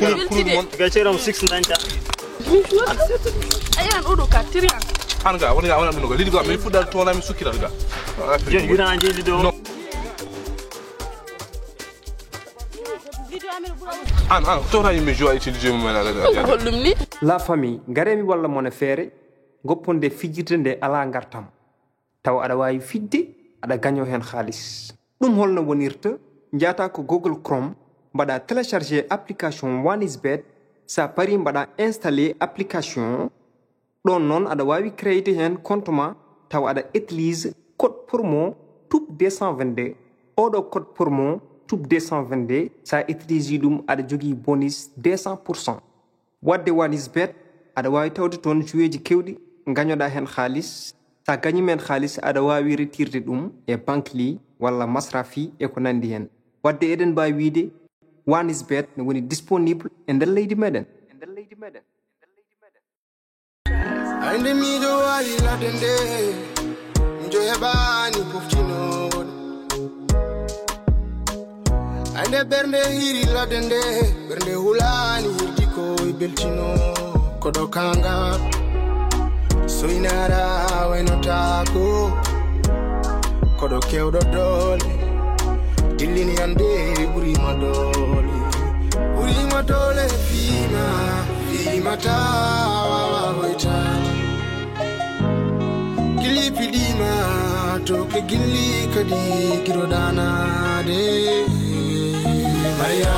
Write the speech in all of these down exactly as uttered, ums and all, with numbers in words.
Weltide. Gaceram six nanta. Ayan oɗo ka tiriyan. An ga woni ga wona ɗum ga lidi ga min fuɗɗal tola min sukkiral ga. Jen yuna anje lido. An an tawta yimɓe jowa itti lijo mumen ala. Ko holɗum ni? La famille, ngaree mi walla mon e feere, gopponde fijirde nde alaa ngartam. Tawa aɗa waawi fijde, aɗa gañoo heen haalis. Ɗum holno wonirta? Njaata ko Google Chrome, mbaɗa télécharger application One X Bet, sa parii mbaɗa installer application. Ɗoon noon aɗa waawi créer heen compte ma, tawa aɗa utilise code promo tube deux cent vingt-deux. Oɗo code promo tube deux cent vingt-deux, sa utilise ɗum aɗa jogii bonus deux cent pour cent. Waɗde One X Bet, aɗa waawi tawde toon joueeji keewɗi, ngañoɗaa heen haalis. So a gañiima heen haalis, aɗa waawi retirde ɗum e Bankly walla Masrafi e ko nanndi heen. Waɗde eɗen mbaawi wiyde One X Bet ne woni disponible e nder leydi meɗen. Ay nde miijo waali ladde nde, miijo heɓaani poftinooɗo. Ay nde ɓernde hiiri ladde nde, ɓernde hulaani hirdi ko e beltino. Koɗo kaŋŋa soynara waynotaako. Koɗo keewɗo doole, dillini annde ɓuriima doole. Ɓuriima doole fiima, fiima tawa hoytaade. Gilli piɗiima to ke gilli kadi giro danaade. Maria,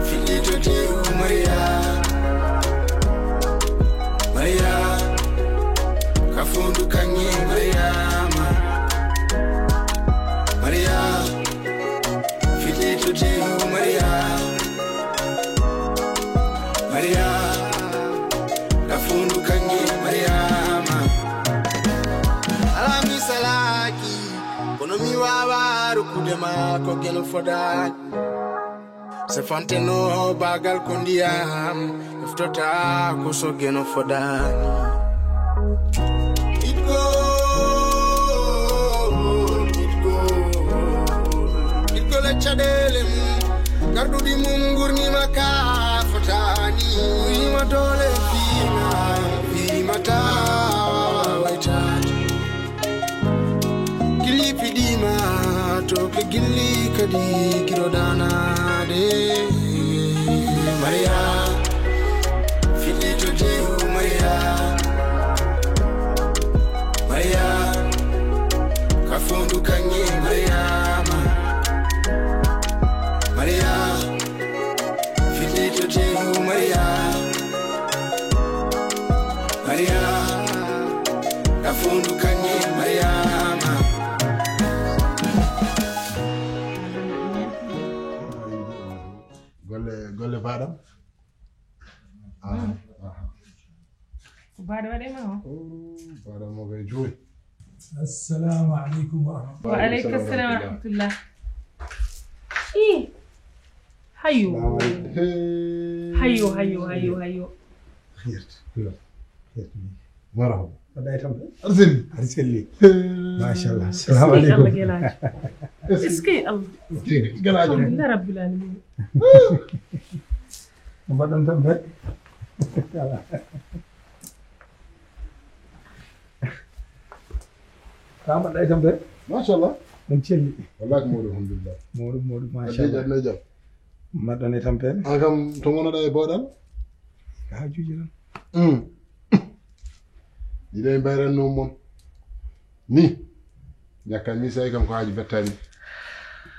fiɗɗi to tew Maria. Maria, ka fondu kaŋŋe Mariama. Maria, fiɗɗi to tew Maria. Maria, ka fondu kaŋŋe Mariama. Alaa mi salaaki, kono mi waawaa rokkude ma ko geno fodaani. Se fanteno baagal ko ndiyam, eftota ko so geno fodaani. Itgo, itgo, itgo le caɗeele mum, garɗuɗi mum ngurnima ka fotaani. Wiima doole fiima, fiima tawa waytaani. Gilli piɗiima to ke gilli kadi giro danaade. Maria, fiɗɗi to tew Maria. Maria, ka fondu kaŋŋe Mariama. Maria, fiɗɗi to tew Maria. Maria, ka fondu kaŋŋe Mariama. Golle, golle baɗam. Ah, ah. Ko baɗo waɗe ma o? Oh, baɗam mo kay joyi. Assalamu alaikum wa rahmatullah. Wa alaikum assalam wa rahmatullah. Ih, hayo. Assalamu alaikum. Hey. Hayo, hayo, hayo, hayo. Khairat, khairat, khairat. Marhaba. Mbaɗɗa e tampere? Arseli. Arseli. Hey. Machallah. Assalamu alaikum. Allah gelaajo. Est-ce que Allah? Gelaajo. Alhamdulillah rabbil alamin. Mbaɗɗon tampere? Ka mbaɗɗa e tampere? Machallah. On celli. Wallahi ko mawɗum, alhamdulillah. Mawɗum, mawɗum, machallah. Aduna jam. Mbaɗɗon e tampere? An kam to ngonoɗa e bawɗal? Ka juuji tan. Hmm. Ɗiɗo e mbayranno mon. Ni. Ñakka mi sayi kam ko haaju bettani.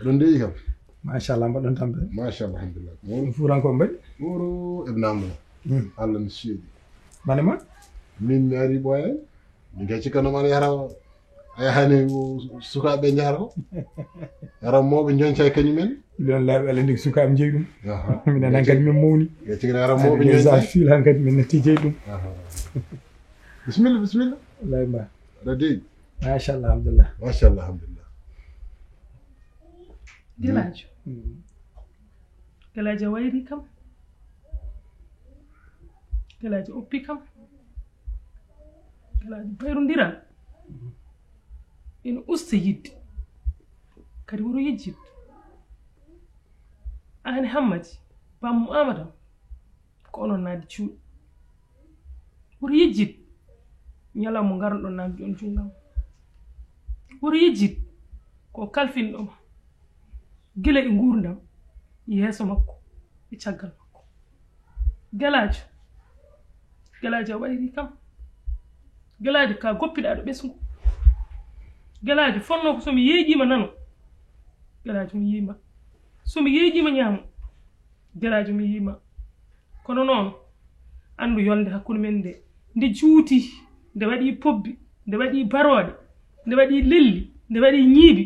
Oɗon deeƴi kam. Machallah, mbaɗɗon tampere. Machallah, alhamdulillah. Mawɗum. Fuuranko mbaɗi? Mawɗo Ibn Amna. Hmm. Allah mi seedi. Mane ma? Min mi ari ɓooyani. Min kay cikkanno ma yara a yahani sukaaɓe njahata ko. Yara mawɓe njonca e kañumen. Ɗon laaɓi Allah ndiki sukaaɓe njeyi ɗum. Aha. Minen hankadi min mawni. Kay cikkanno yara mawɓe njonca. Fiil hankadi min natti jeyi ɗum. Aha. Bismillah, bismillah. Wallahi mba. Aɗa deeƴi? Machallah, alhamdulillah. Machallah, alhamdulillah. Gelaajo. Mm. Gelaajo wayri kam. Gelaajo oppi kam. Gelaajo bayrondira. Ina usta yidde. Kadi wuro yejjitde. Aan Hammadi. Bammu Amadou, ko onon naadi cuuɗi. Woto yejjit ñalawma ngarnoɗon naamde on junngam. Woto yejjit ko kalfinɗo ma gila e nguurndam, yeeso makko e caggal makko. Gelaajo, Gelaajo a wayri kam. Gelaajo ka goppiɗaa ɗo ɓesngu. Gelaajo fonno ko so mi yeeƴiima nano. Gelaajo mi yiima. So mi yeeƴiima ñaamo. Gelaajo mi yiima. Kono noon, anndu yolnde hakkunde men nde, nde juuti, nde waɗi pobbi, nde waɗi barooɗe, nde waɗi lelli, nde waɗi ñiibi,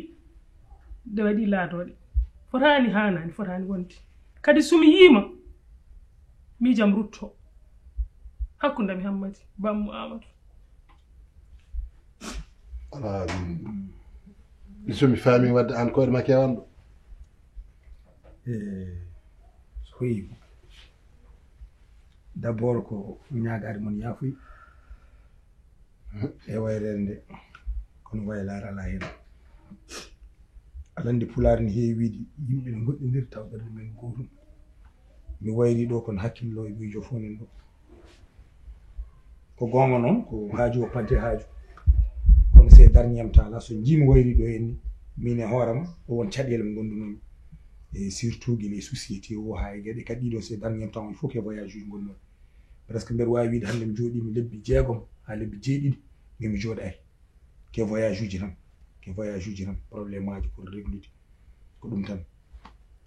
nde waɗi laadooɗe. Fotaani, haanaani, fotaani wonde. Kadi so mi yiima, miijam rutto hakkunde am e Hammadi, bammu Amadou. Alaa, so mi faami wadde aan koyɗe ma kewanɗo. E so yiima, d'abord ko ñaagaade mon yaafuya e wayreede nde, kono waylaare alaa heen. Aɗa anndi pulaar ne heewi wiide yimɓe ne ngoɗɗondiri tawa ɓernde men gootum. Mi wayri ɗo kono hakkillo e miijo fof nen ɗo. Ko goonga noon ko haaju o pante haaju, kono ces dernier temps la so njiimi wayri ɗo henni, min e hoorema o won caɗeele mo ngondunoomi e surtout gila e société o haa e geɗe kadi ɗiɗo ces dernier temps il faut que voyage uji ngonnomi. Presque mbeɗa waawi wiide hannde mi jooɗiimi lebbi jeegom haa lebbi jeeɗiɗi min mi jooɗaaki. Ke voyage uji tan, ke voyage uji tan, problème aji pour réglude. Ko ɗum tan.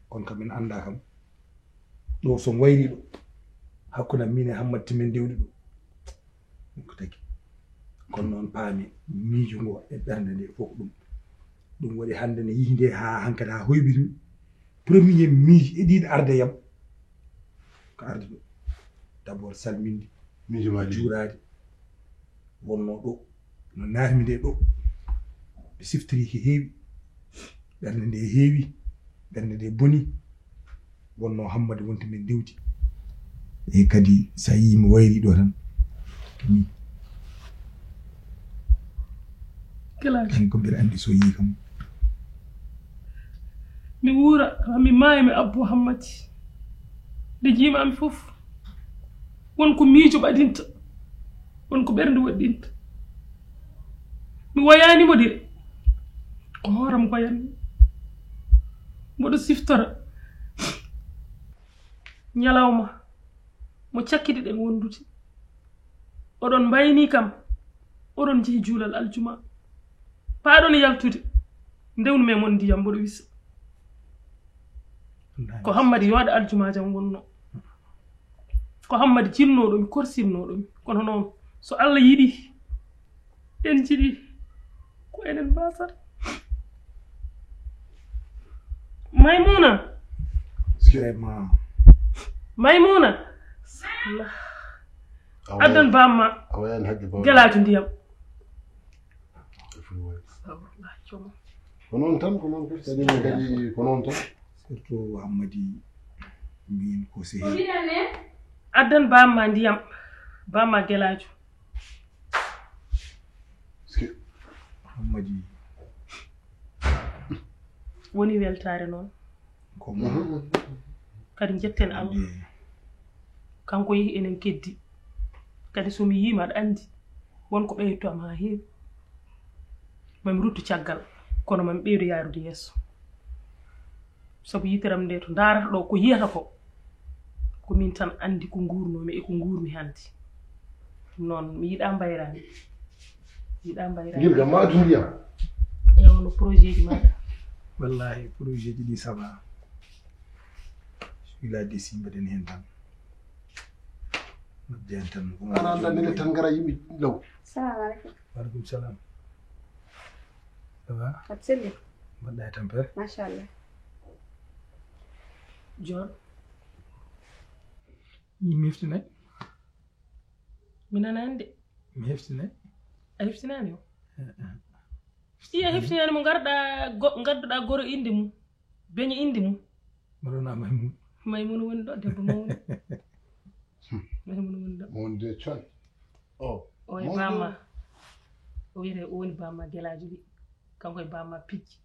Kono kam en annda kam ɗo so wayri ɗo hakkunde am min e Hammadi timen dewdi ɗo. Ko tagi. Kono noon paami miijo ngo e ɓernde nde fof ko ɗum. Ɗum waɗi hannde ne yihi nde haa hankadi haa hoybirmi. Premier miijo eɗiɗo arde yam ko arde ɗo. D'abord salminde, Miijo ma ɗi. Juuraade wonnoo ɗo no naatmi nde ɗo. Ɓe siftiri ko heewi, ɓernde nde heewi, ɓernde nde boni. Wonnoo Hammadi wonti min dewti. E kadi so a yii mi wayri ɗo tan kami Gelaajo, kan ko mbeɗa anndi so yii kam. Mi wuura, mi maaya, mi abbo Hammadi. Nde njiimi am fof, won ko miijo ɓadinta, won ko ɓernde woɗɗinta. Mi woyaani mo de, ko hooram woyanmi. Mboɗo siftora ñalawma mo cakkiɗen wondude. Oɗon mbayni kam, oɗon njehi juulal aljuma. Paaɗon yaltude, ndewnu men mon ndiyam mboɗo wisa. Ko Hammadi yooɗa aljumaajo am wonnoo. Ko Hammadi jinnooɗo mi, korsinnooɗo mi. Kono noon, so Allah yiɗi, en njiɗi ko enen mbasata. Maymuna, Vraiment. Maymuna, addan bamma Awayan haqqe bawa. Gelaajo ndiyam. Ko noon tan, ko noon kadi kadi ko noon tan. Surtout Hammadi min ko sehi. Addan bamma ndiyam, bamma Gelaajo. Ski. Hammadi Woni weltaare noon. Ko mo Kadi njetten Allah. Hammadi Kanko yehi, enen keddi. Kadi so mi yiima, aɗa anndi, won ko ɓeydoto am haa heewi. Mami ruttu caggal, kono mami ɓeydo yaarude yeeso. Sabu yiteram nde to ndaarata ɗo, ko yiyata ko, ko min tan anndi ko nguurnomi e ko nguurmi hannde. Ɗum noon, mi yiɗa mbayraani. Mi yiɗa mbayraani. Ngirga ma addu ndiyam. E wonno projet ji maɗa. Wallahi projet ji ɗi saba. Village de Simba den hen tan. Nodde en tan. Ana anda nene tan ngara yimɓe law. Salamu aleykum. Waleykum salam. Ça va? Aɗa selli? Mbaɗɗa e tampere? Machallah. Joor. Mi heftinay. Mi nanaani de. Mi heftinay. A heftinaani o? Iya, heftinaani mo ngarɗa go- ngadduɗa goro innde mum. Beñe innde mum. Mbaɗona may mum. Maymuna woni ɗo, debbo mawni. Maymuna woni ɗo. Mo woni de coy. O. O e bamma. O wiyete o woni bamma Gelaajo ɗi. Kanko e bamma pijji.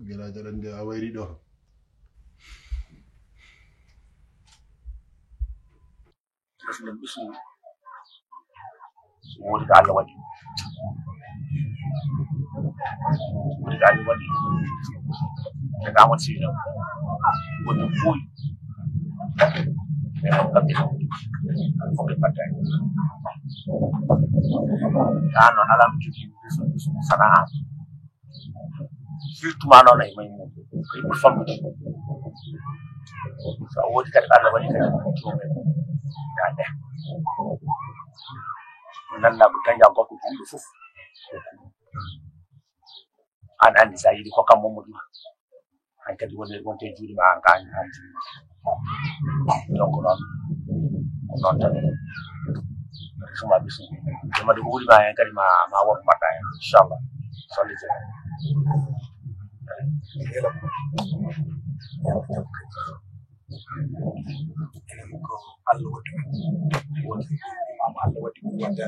Gelaajo ɗan de a wayri ɗo. Refnde ɓesngu. Woodi ko Allah waɗi. Woodi ko Allah waɗi. Daga Amadou Sina. Woni buy. Ɓe kam kamɓe kam. Fof ɓe mbaɗta. An noon, alaa mo jogii ɓesngu, ɓesngu, sana an. Surtout ma noon e may mum. Ko yimɓe famɗude. So a woodi kadi, Allah waɗi kadi ko ɗum en. Yaa nde. Nannda ko daña gorko juuɗo fof. An anndi so a yiɗi ko kam Mamadou ma. An kadi woni wonte juuɗe ma an ka an. Donc noon, ko noon tan. Suma bisu. Jomade ko wuli ma hen kadi ma, ma won mbaɗɗa hen, inchallah. Salli je. Enen ko Allah waɗi ɗum. Wonde imam Allah waɗi ɗum wonde.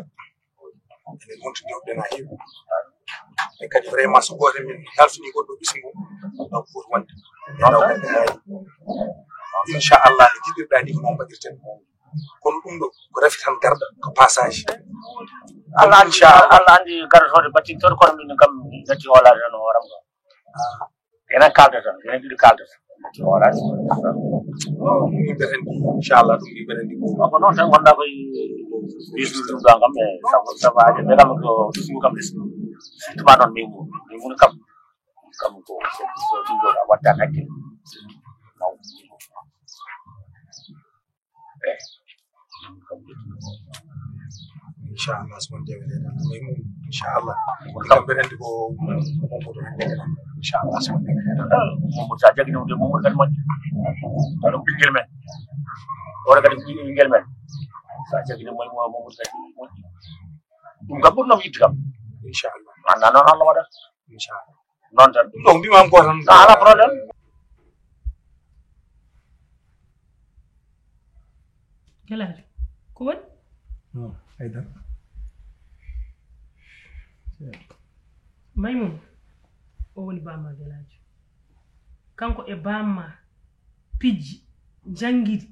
Enen wontude ɗen ha heewi. E kadi vraiment so gooto min halfini goɗɗo ɓesngu, donc foti wonde. Inchallah, no jiɗirɗa ni ko noon mbaɗirten. Kono ɗum ɗo ko rafi tan garɗa, ko passage. Allah anndi, inchallah. Allah anndi garotooɗo battintoɗo, kono min kam min gatti hoolaade tan hooram ɗo. Enen kaalda tan, enen ɗiɗi kaalda tan. Hoolaade. Ɗum ni mbeɗen ndi, inchallah, ɗum ni mbeɗen ndi. Ko noon tan ngonɗa koye bismillah ɗum ɗo kam, e sabu, sabu haaji ɓe kam ko bismillah kam, surtout ma noon min, min kam, kam ko, so ɗum ɗo a watta hakkille. Inchallah, so wonde weɗeɗa. Inchallah. Ko kam ɓeɗen ko Mamadou hannde kadi. Inchallah, so wonde weɗeɗa. Mamadou, sa jaggi ɗum de, Mamadou kadi moƴƴi. Ɗum ɓinngel men. Oɗo kadi ɓinngel men. Sa jaggi ɗum, Mamadou kadi moƴƴi. Ɗum kam ɓurno yiɗde kam. Inchallah. Anda noon Allah waɗa. Inchallah. Noon tan. Ɗum ɗo mbimam ko tan. Ala problème. Gelaajo, ko woni? Non, haydara. Maymun, o woni bamma Gelaajo. Kanko e bamma pijji, njangidi,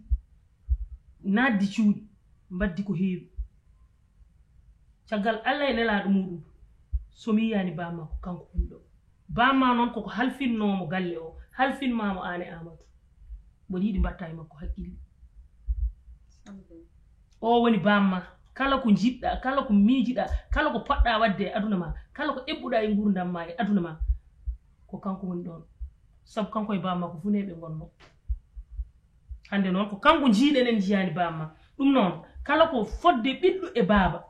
naddi cuuɗi, mbaddi ko heewi. Caggal Allah e nelaaɗo muɗum, so mi yiyani bamma ko kanko woni ɗo. Bamma noon koko halfinnoomo galle o, halfinmaamo aan e Amadou. Mboɗo yiɗi mbaɗta e makko haqqille. O woni bamma. Kala ko njiɗɗa, kala ko miijiɗa, kala ko poɗɗa waɗde e aduna ma, kala ko eɓɓuɗa e nguurndam ma e aduna ma, ko kanko woni ɗoon. Sabu kanko e bamma ko funeeɓe ngonno. Hannde noon ko kanko njiiɗen en njiyaani bamma. Ɗum noon, kala ko fodde ɓiɗɗo e baaba,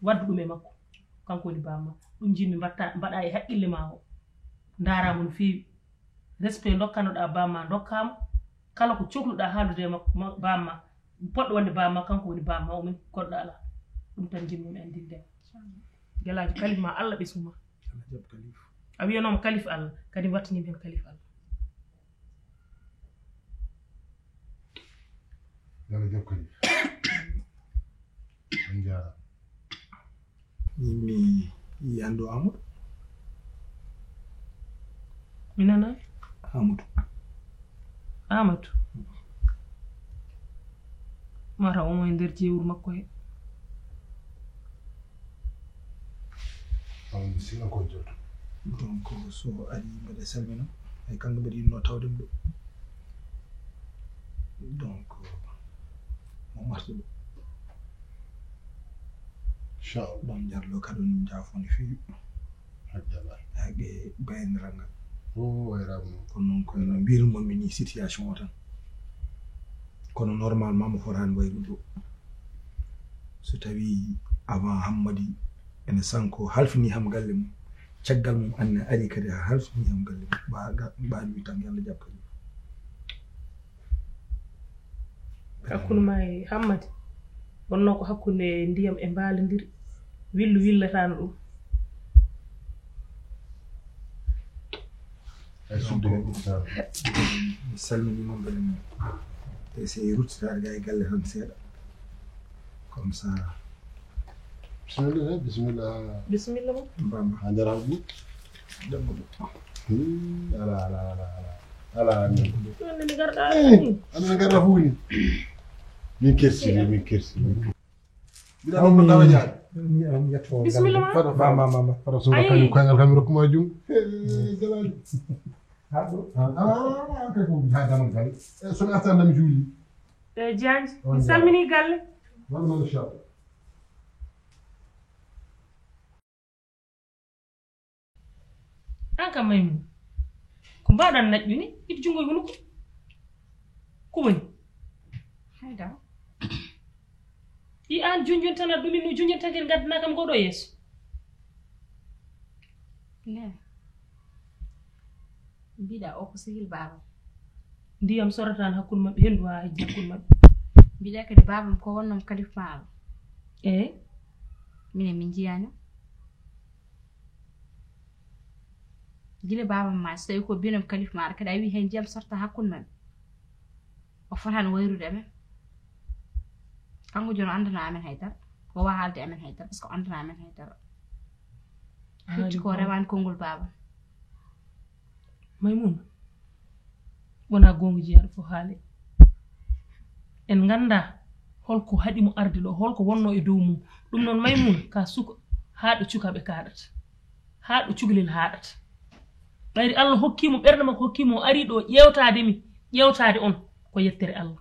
waddu ɗum e makko. Kanko woni bamma. Ɗum njiɗmi mbaɗta, mbaɗa e haqqille ma o. Ndaaraama no feewi. Respect ndokkanoɗa bamma, ndokkaama. Kala ko cokluɗa haaldude e makko, ma-, bamma. Poɗɗo wonde bamma, kanko woni bamma, o min goɗɗo alaa. Ɗum tan njiɗmi mi anndinde ma. Gelaajo, kalif ma, Allah ɓesngu ma. Allah jaɓ kalif. A wiyanooma kalif Allah, kadi wattaniimi heen kalif Allah. Yo Allah jaɓ kalif. On njaaraama. Min mi yiyii hannde o Amadou. Mi nanaani. Amadou. Amadou. Mataw omo e nder jeewru makko he. Amadou, mi sila ko jooɗo. Donc, so ari mbeɗa salmina. Ay, kanko mbeɗa yiɗnoo tawde mo ɗo. Donc, mo martuɗo. Inchallah. Ɗon jarlo kadi on njaafo no feewi. Hajjaba. Hage bayaniral ngal. O wayraama noon. Kono noon kono no mbirmi mi ni situation o tan. Kono normalement mo fotaani wayrude o. So tawi avant Hammadi ene sanko halfini ham galle mum. Caggal mum anne ari kadi ha halfini ham galle mum. Ba ga-, mbaɗi wi tan yalla jaɓ kadi. Hakkunde ma e Hammadi wonno ko hakkunde ndiyam e mbaalodiri. Willu willataano ɗum. Hay sudde hen ɗum tan. Mi salminiima mbeɗa mi essaye ruttitaade ga e galle tan seeɗa. Comme ça. Bisimilla, bisimilla. Bisimilla mo. Bamba. A njaraa ɓuuɓ. Dambuɗo. Hmm, ala, ala, ala, ala. Ala, ala. Ɗum ne mi garɗa. Eh, ni. An ne garɗa fof ni. Min kersi, min kersi. Bisimilla ma. Fada fada fada sohla kañum koyngal kam mi rokkuma jum. Jalaali. Haɗo. Ah, kay ko ha damal gal. Eh, so mi artan dami juuli. Eh, Janji. Mi salmini galle. Wala ma inchallah. An kam Maymuna, ko mbaɗan naƴƴu ni? Iɗ junngo e hunuko. Ko woni? Hayda. Ɗi an junjuntanat ɗumin no junjuntanken ngaddana kam ngoɗo yeeso. Ne. Mbiɗa o ko sehil baaba. Ndiyam soratan hakkunde maɓɓe, henndu wawa hejji hakkunde maɓɓe. Mbiɗa kadi baabam ko wonnam kalif ma Allah. Eyi. Minen min njiyaani. Gila baabam ma so tawi ko binam kalif ma Allah kadi a wi hay ndiyam sorta hakkunde maɓɓe. O fotani wayrude amen. Kanko jooni o anndana amen hay dara. O wawa haalde amen hay dara parce que o anndana amen hay dara. Firti ko rewani konngol baabam. Maymuna, wona goonga jiyaaɗo fof haale. En ngannda holko haɗi mo arde ɗo, holko wonno e dow mum. Ɗum noon Maymuna ka suka haa ɗo cukaaɓe kaaɗata, haa ɗo cukalel haaɗata. Ɓayri Allah hokkimo ɓernde makko, hokkimo o ari ɗo ƴeewtaade mi, ƴeewtaade on ko yettere Allah.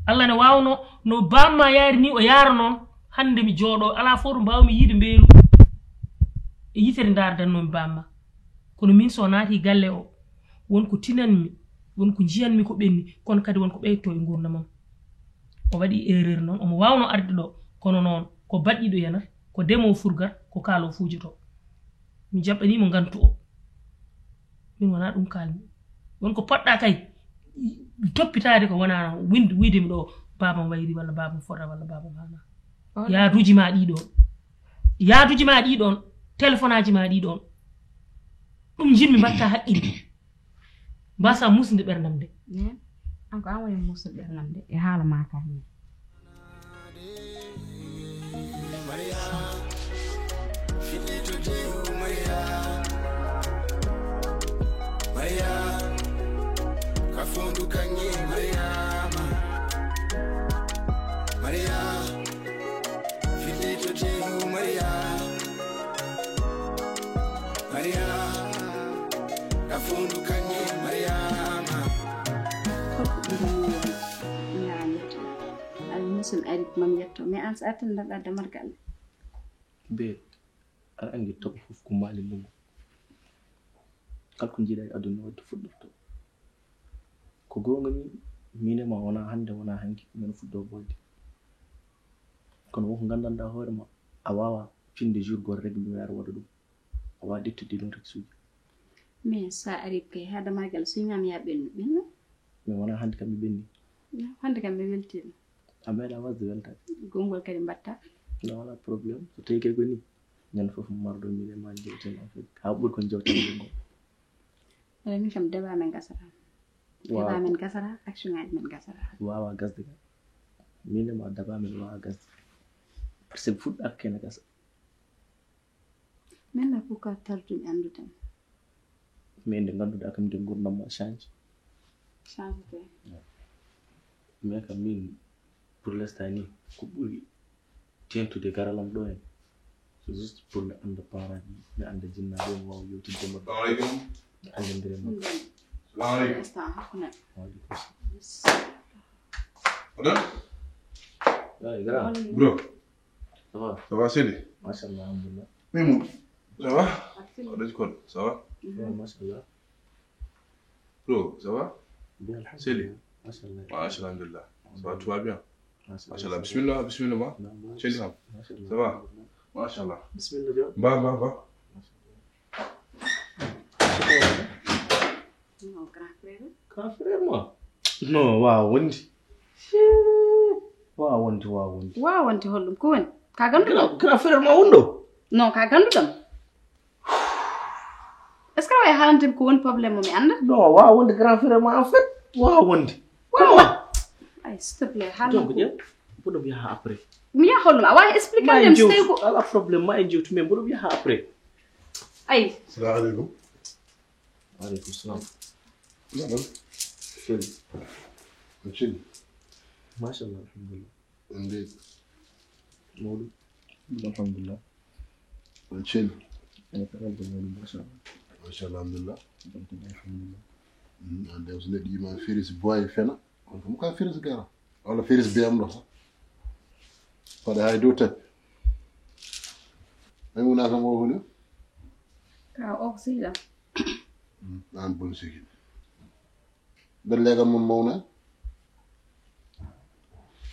Allah ne waawno no bamma yaari ni o yaara noon. Hannde mi jooɗo alaa fof to mbaawmi yiide mbeelu e yitere ndaardannomi bamma. Kono min so naati galle o won ko tinanmi, won ko njiyanmi ko ɓenni, kono kadi won ko ɓeyto e nguurndamam. O waɗi erreur noon, omo waawno arde ɗo, kono noon ko baɗɗiiɗo yanat, ko demowo furgar, ko kaalo fuujoto. Mi jaɓɓanimo ngantu o. Min wona ɗum kalmi. Won ko poɗɗa kay toppitaade ko wona winde wiyde mi ɗo babam wayri walla babam fota walla babam hana. Yaaduji ma ɗi ɗon. Yaaduji ma ɗi ɗon. Téléphone aji ma ɗi ɗon. Ɗum jinmi mbatta haqqille. Mbasa musde ɓerdam de. An ko an woni musde ɓerdam de e haala ma ka. Ka fondu kanye Mariama. Mariama. Fillito teru Mariama. Mariama. Ka fondu kanye Mariama. Kokko ɓuri ñaanito. Ay musul ari mam yetto mais an sa atin daga damargal. Be aɗa anndi toɓo fof ko maali ndungu. Kala ko njiiɗa e aduna wadde fuɗɗorto. Ko goonga ni, miin e ma wonaa hannde wonaa hanki men fuɗɗo boolde. Kono wonko nganndanɗaa hoore ma, a waawaa finde jour gooto rek mi ara waɗa ɗum. A waawaa ƴettude ɗum rek suuji. Mais sa ari kay haa damargal suñam ya ɓennu ɓennu. Mais wonaa hannde kam mi ɓenni. Hannde kam mi weltiima. A meeɗa wasde weltaade. Gonngol kadi mbatta. No wala problème so tawi kay ko ni ñande fof marɗo min e ma jewten en fait ha ɓuri ko jewten ngol. Ala min kam deba men gasata. Deba men gasata action ngaji men gasata. Wawa gasde ka. Min e ma deba men wawa gasde. Parce que fuɗɗaka kene gasa. Min na pourquoi tarduɗi anndude ma? Mais nde ngannduɗaa kam nde ngurndan ma change. Change kay. Mais kam min pour l'instant ni ko ɓuri teeŋtude garal am ɗo en. C'est juste pour mi annda parent ji, mi annda jinnaaɓe mi waawa yewtidde maɓɓe. Salamu aleykum. Mi anndondira e maɓɓe. Salamu aleykum. Instant hakkunde. Waaleykum salam. Oɗon? Eyi, grand. Bro. Ça va? Ça va, Seydi? Machallah, alhamdulillah. Maimouna. Ça va? Oɗo jikkoɗo, ça va? Ouais, machallah. Bro, ça va? Bien, alhamdulillah. Seydi? Machallah. Machallah, alhamdulillah. Ça va, tout va bien? Machallah. Machallah, bismillah, bismillah, ma. Seydi Sam. Machallah. Ça va? Machallah. Bismillah, Diop. Ba, ba, ba. Non, grand frère. Grand frère ma? Non, wawa wonde. Wawa wonde, wawa wonde. Wawa wonde holɗum? Ko woni? Ka ganduɗo? Grand frère ma wonɗo? Non, ka ganduɗo. Est-ce que awa haalantemi ko woni problème o mi anda? Non, wawa wonde grand frère ma en fait. Wawa wonde. Wawa. Ay, s'il te plaît, haalantemi. Donc, ƴeew, mboɗo mi yaha après. Mi yaha holɗum? A wawi expliquer dem so tawi ko. Ala problème, ma en jewtu, mais mboɗo mi yaha après. Ay. Assalamu alaikum. Waaleykum salam. Naɗon? Celli. No celli. Machallah, alhamdulillah. Indeed. Mawɗum. Alhamdulillah. On celli. Machallah, alhamdulillah. Alhamdulillah. Ande so neɗɗo yima firis boy fena, on kam ka firis gara. Wala firis biyam ɗo. Faɗa hay dow tapi. Ay wona kam o woni. Ka o sila. An bon sigi. Ɓen leegal mon mawna.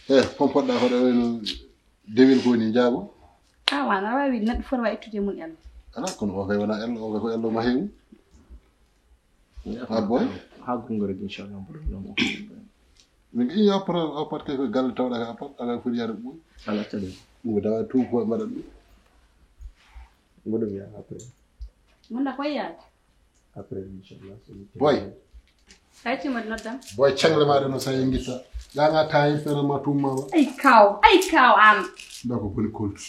E fom poɗɗa hoɗe wayno dewel ko woni jaabo. A wana wawi neɗɗo foti wa ittude mun ello. Ala kono o kay wona ello, o kay ko ello ma hewu. A boy. Ha gongo rek inchallah mboɗo ɗum. Min ɗi yo pat o pat kay ko galle tawɗa ka pat ala foti yaade ɓuy. Ala caɗel. Ɗum dawa tout ko mbaɗa ɗum. Mboɗo wiya après. Munda koy yaade. Après inchallah. Boy. Kay ci mbaɗ noddam. Boy cangle ma ɗo no sa yengitta. Ɗanga tayi fena ma tumma ba. Ay kaw, ay kaw am. Ndako boni koltu.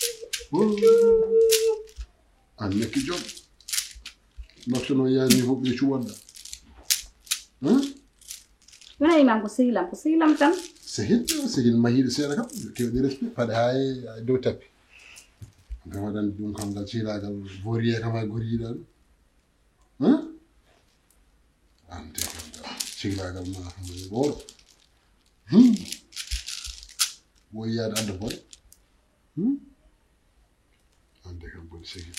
An nekki jom. Makko no yani fof ɓe cuwonda. Wona imam ko sehilam, ko sehilam tan. Sehil, sehil mahiɗo seeɗa kam. Kewɗi respect, paɗe ha e dow tappi. Kam waɗan ɗum kam ngal cihlagal boriye kam ha goriɗa ɗum. Ante kam ngal cihlagal ma kam e ɓooro. Woyi yaade adda boy. Ande kam boni segi.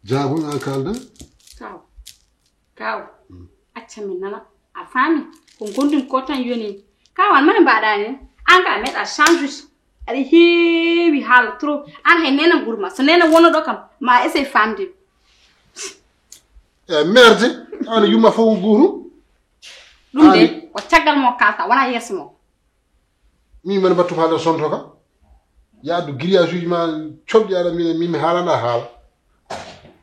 Jaabun an kalda? Kaw. Kaw. Acca min nana. A faami? Ko gondumi ko tan yoni. Kaw an mane mbaɗa ni? An ka meɗa change. Aɗa heewi haala trop. An hay nena gurma. So nena wono ɗo kam ma essaye famde. E merde. An yumma fof guru. Ɗum de ko caggal mo kalta wona yeeso mo. Min mbaɗa mbattu haala sonto ka. Yaadu grillage uji ma coɓɗi aɗa min min mi haalana haala.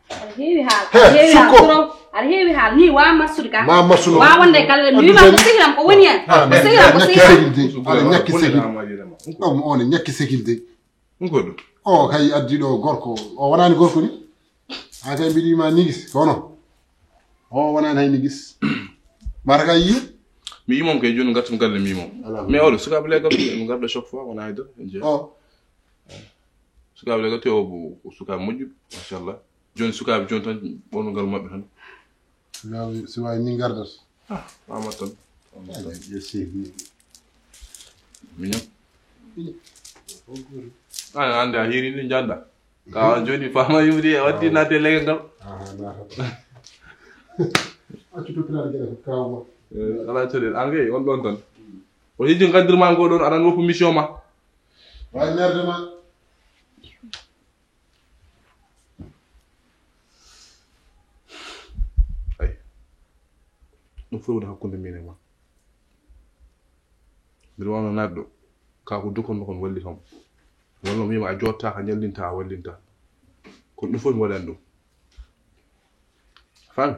Aɗa heewi haala. He, aɗa heewi haala sukko. Trop. Aɗa heewi haala ni wa massude ka. Ma massuno. Wa wonde galle mi ma ko sihiram ko woni en. Ko sihiram ko sihiram. Aɗa ñakki sekil de. Ɗum on ñakki sekil de. Ɗum ko ɗum. O kay addi ɗo gorko. O wonani gorko ni. A kay mbiɗi ma nigis kono. O wonani hay nigis. Mara kay yi. Mi imam kay joni ngartum galle mi imam. Mais oɗo sukaɓe leggal mi garɗo chaque fois wona hay dara. O. Sukaɓe leggal te o sukaɓe moƴƴuɓe machallah. Joni sukaɓe joni tan ɓornugal maɓɓe tan. Sukaɓe sukaɓe ni gardata. Ah, mama tan. Mama tan. Miñam. An ande a hiiri ni janda. Ka on joni fama yumri e watti natte lege ngal. Accu to pinal gere ko kawma. Ala coɗel an kay on ɗon tan. O hijji gaddirma ngo ɗon aɗan woppu mission ma. Way merde ma. Ay. Ɗum fof woni hakkunde min e ma. Mbiɗa wano naatɗo ka ko dukonno kon walli kam walla mi wima a jottaka ñallinta a wallinta. Kono ɗum fof mi waɗani ɗum. Fami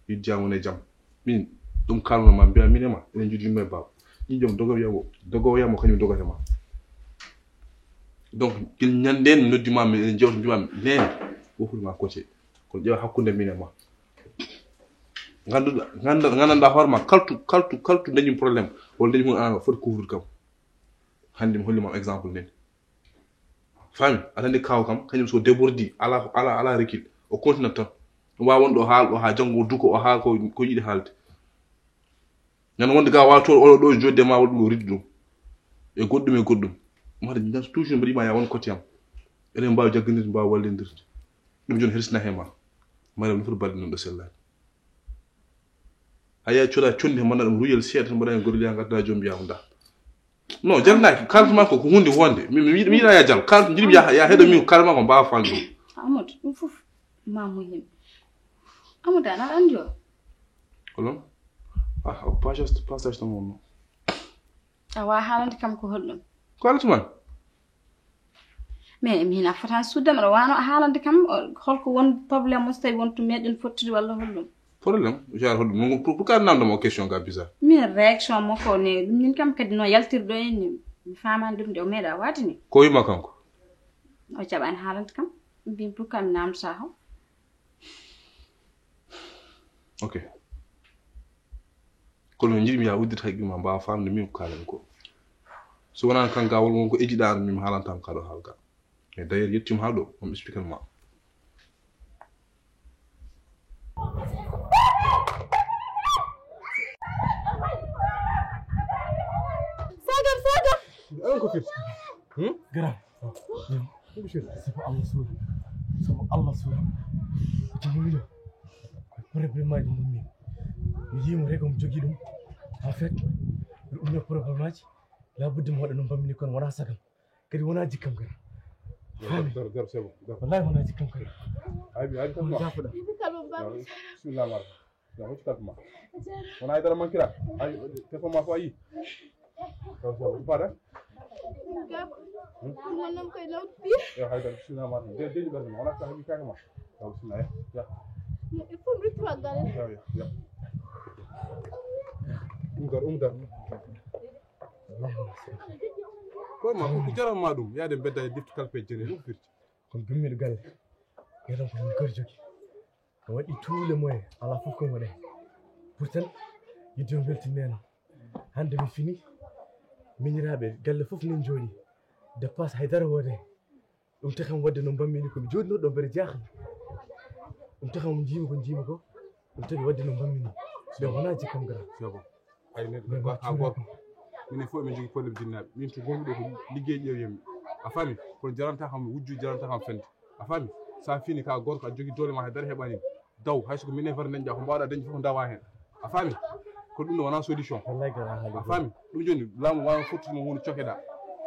yiddiya won e jam. Min ɗum kalno ma mbiya min e ma enen judi yumma e baba ɗin joom dogoyamo dogoyamo kañum dogata ma. Donc gil ñanden mi noddi ma min enen jewta mbima nene wofude ma kote. Kono ƴeewa hakkunde min e ma. Ganduɗa ganda gandanɗa hoore ma kaltu kaltu kaltu dañum problème walla dañum hunde anano foti couvrude kam. Hande mi holli ma exemple nden. Fami aɗa andi kaw kam kañum so débordi ala ala ala recul. O continue tan. Ɗum wawa wonɗo haal ɗo ha janggo duko o haal ko ko yiɗi haalde. Nan wonde ga wato oɗo ɗo jodde ma waɗa ɗum o riddi ɗum e goɗɗum e goɗɗum. Mata jan toujours mbaɗima ya won côté am. Eɗen mbawi jaggandirde mbawi wallindirde. Ɗum joni hersina he ma. Mariam no foti balɗe noon ɗo sellani. Haya coda condi he mbaɗa ɗum ruyel seeɗa tan mbaɗa hen gorliya gadda joom mbiyama da. Non jalnaki kaltu ma ko ko hunde wonde mi mi mi ya jal kaltu jiɗi ya ya heɗo min kalma ko mbawa falde. Amadou ɗum fof ma muhim. Amadou ana andi o. Holon? Ah o passage passage tan wonno. Awa haalande kam ko holɗum? Ko alatu man? Mais min a fotani suuddam aɗa wano a haalande kam holko won problème mo so tawi wonto meɗen fottude walla holɗum? Problème genre holɗum? Pour ka namdama o question ga bizarre. Min réaction makko ne ɗum min kam kadi no yaltirɗo en ni mi famani ɗum de o meeɗa waade ni. Ko wima kanko? O jaɓani haalande kam mbimi pour ka mi namdata ho. Ok. Kono mi jiɗmi yaa uddita haqqil ma, mbaawa faamde min ko kaalan ko. So wonaa kan gaawol ngon ko ejiɗaano min mi haalanta mo kaɗo haalga. E d'ailleurs yettima haa ɗo, on expliquer ma. Sagam, sagam. Ɗum ko firti. Hmm? Gara. Ɗum ko firti. Sabu Allah suuɗi. Sabu Allah suuɗi. Jimmiɗo. Ko problème aji ɗum min. Mi yii mo rego mo jogii ɗum. En fait, ɗum no problème aji. Laa buddi mo waɗa ɗum bammini kono wonaa sagam. Kadi wonaa jikkam kadi. Faami? Daro, daro, c'est bon. Daro. Wallahi wonaa jikkam kadi. Ay, ay, on jaafoɗa. Bismillah, mar. Ya, hoccu kalpe ma. Wonaa e dara mankira. Ay, téléphone ma fof a yii. Daro, c'est bon. Ɗum faada? Ɗum wonnam koye lawdi piir. Yo, hay dara, bismillah, mar. De, de, de, wonaa ka haɓi kake ma. Yo, bismillah, ya. Ya. Il faut me retrouver à Galère. Ya, ya, ya. Ɗum gar, ɗum gar. Kono ma, ko jaran ma ɗum, yaade mbedda e defti kalpe jene, ɗum firti. Kono gummiɗo galle, yeɗon ko min kadi jogi. O waɗi tous les moyens, alaa fof ko waɗe. Pourtant, yidde o weltinneeno. Hannde mi fini, miñiraaɓe galle fof min njooɗi. Dépasse hay dara woodee. Ɗum tagi kam waɗde no mbammini ko mi jooɗinoo ɗo mbeɗa jaaxle. Ɗum tagi kam njiimi ko njiimi ko. Ɗum tagi waɗde no mbammini. Mais wonaa jikkam gara. C'est bon. Ay neɗɗo ko a gorko. Minen fof emin njogii problème jinnaaɓe. Min to gonmi ɗo ko liggey ƴeewyammi. A faami? Kono jaranta kam wujju, jaranta kam fende. A faami? So a fini ka gorko, a jogii doole ma, hay dara heɓaani. Daw, hay so ko minen foti dañde, ko mbaawɗa dañde fof ndawa heen. A faami? Ko ɗum ɗo wonaa solution. Wallahi gara haali. A faami? Ɗum jooni laamu waawno fottude mo woni cokeɗa.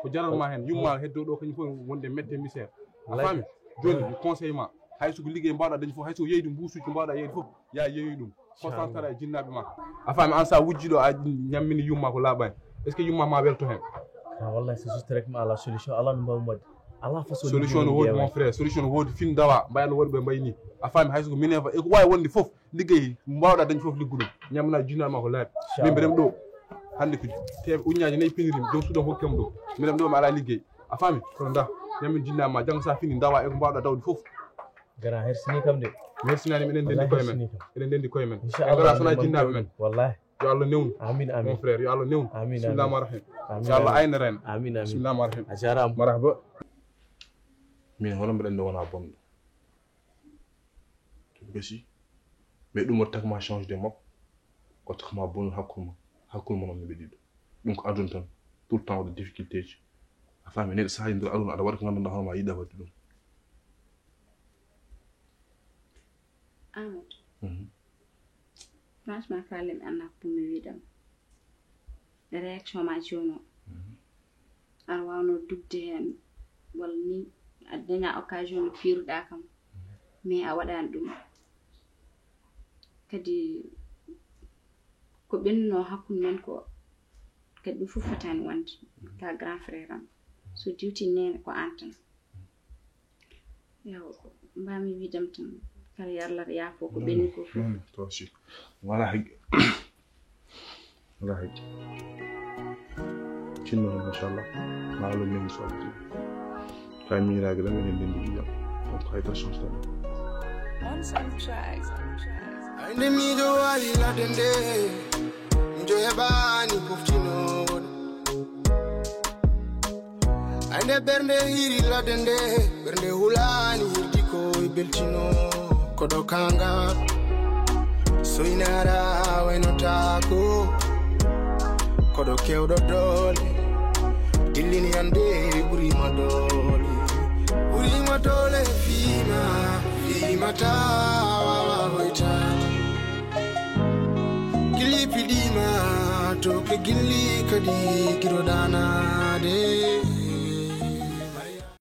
Ko jaral ma heen, yumma heddo ɗo kañum fof wonde mette misère. A faami? Jooni mi conseil ma, hay so ko liggey mbaawɗa dañde fof, hay so ko yeyde mbuusuuji ko mbaawɗa yeyde fof, ya yeeyoy ɗum. Concentré e jinnaaɓe ma. A faami? An sa wujji ɗo a ñammini yumma ko laaɓaani. Est-ce que yumma ma welto heen? Ah, wallahi c'est juste rek mi ala solution, ala no mbawmi waɗde. Ala façon solution no woodi, mon frère, solution no woodi, fin ndawa, mbaya no woodi ɓe mbayi ni. A faami? Hay so ko minen fa, e ko waawi wonde fof, liggey mbaawɗa dañde fof liggu ɗum. Ñammina jinnaaɓe ma ko laaɓi. Min mbeɗem ɗo. Hannde ko te-, uññaaje nayi pinirimi, joom suudu am hokki am ɗum. Mbeɗem ɗo mi ala liggey. A faami? Kono nda, ñammin jinnaaɓe ma, janngo sa fini ndawa e ko mbaawɗa dawde fof. Gara hersini kam de. Mi hersinaani, eɗen ndenndi koye men. Eɗen ndenndi koye men. Inchallah, en ngala sona jinnaaɓe men. Wallahi. Yo Allah newnu. Amin, amin. Mon frère, yo Allah newnu. Amin, amin. Bismillah rahman rahim. Amin, yo Allah amin. Ayna ren. Amin, amin. Bismillah rahman rahim. A jaaraama. Marhaba. Min hono mbeɗen ɗo wona bonɗo. Gasi. Mais ɗum o takma change de makko. O takma bonɗo hakkunde mon. Hakkunde mon on ɓe ɗiɗo. Ɗum ko aduna tan. Tout le temps waɗa difficulté ji. A faami, neɗɗo saaji nder aduna aɗa waɗa ko ngannduɗaa hono ma yiɗa waɗde ɗum. Amadou. Mhm. Franchement, faale mi annaa ko mi wiɗam. Réaction ma jooni o. Mhm. Aɗa waawno dugde heen, walla ni a daña occasion no piiruɗaa kam. Mhm. Mais a waɗaani ɗum. Kadi ko ɓennunoo hakkunde men ko, kadi ɗum fof fotaani wonde. Mhm. Ka grand frère am. So diwti neene ko aan tan. Yo, mbami wiidam tan, kala yo Allah yaafo ko ɓenni ko fof. Non, toi aussi. Wala haqqe. Wala haqqe. Tinno, machallah. Ma Allah newnu so Allah jaɓi. Kay miñiraaɓe ɗam, eɗen ndenndi ƴiiƴam. Donc, hay tan chance tan. Ay nde miijo waali ladde nde, miijo heɓaani foftinoɗo. Ay nde ɓernde hiri ladde nde, ɓernde hulaani hirdi ko e beltino. Koɗo kanga, soynara waynotaako. Koɗo kewɗo doole, dillini ande ɓurima doole. Ɓurima doole fiima, fiima tawa hoyta. Gilli piɗima, to ke gilli kadi giroɗanade.